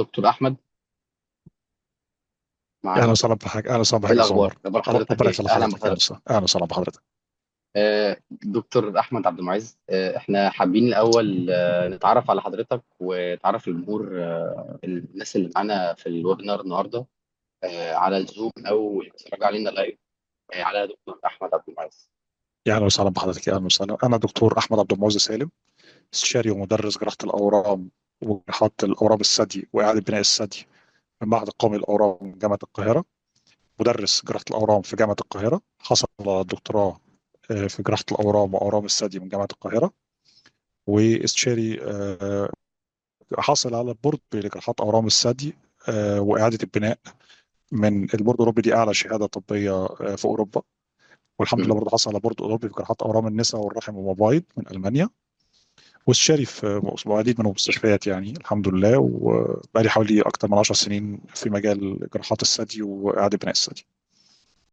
دكتور احمد اهلا معانا. وسهلا بحضرتك، اهلا وسهلا ايه بحضرتك يا استاذ الاخبار؟ عمر. اخبار حضرتك ربنا ايه؟ يخلي اهلا حضرتك، اهلا بحضرتك. وسهلا، اهلا وسهلا بحضرتك. دكتور احمد عبد المعز، احنا حابين الاول نتعرف على حضرتك وتعرف الجمهور، الناس اللي معانا في ال webinar النهارده على الزوم او اللي بيتفرجوا علينا live، على دكتور احمد عبد المعز. يا اهلا وسهلا بحضرتك، يا اهلا وسهلا. انا دكتور احمد عبد المعز سالم، استشاري ومدرس جراحه الاورام وجراحات الاورام الثدي واعاده بناء الثدي في المعهد القومي للاورام جامعه القاهره. مدرس جراحه الاورام في جامعه القاهره، حصل على الدكتوراه في جراحه الاورام واورام الثدي من جامعه القاهره. واستشاري حصل على board لجراحات اورام الثدي واعاده البناء من ال board الاوروبي، دي اعلى شهادة طبية في اوروبا. والحمد لله مم. برضه حصل على board اوروبي في جراحات اورام النساء والرحم والمبايض من المانيا. واستشاري في العديد من المستشفيات، يعني الحمد لله. وبقالي حوالي اكثر من 10 سنين في مجال جراحات الثدي واعاده بناء الثدي.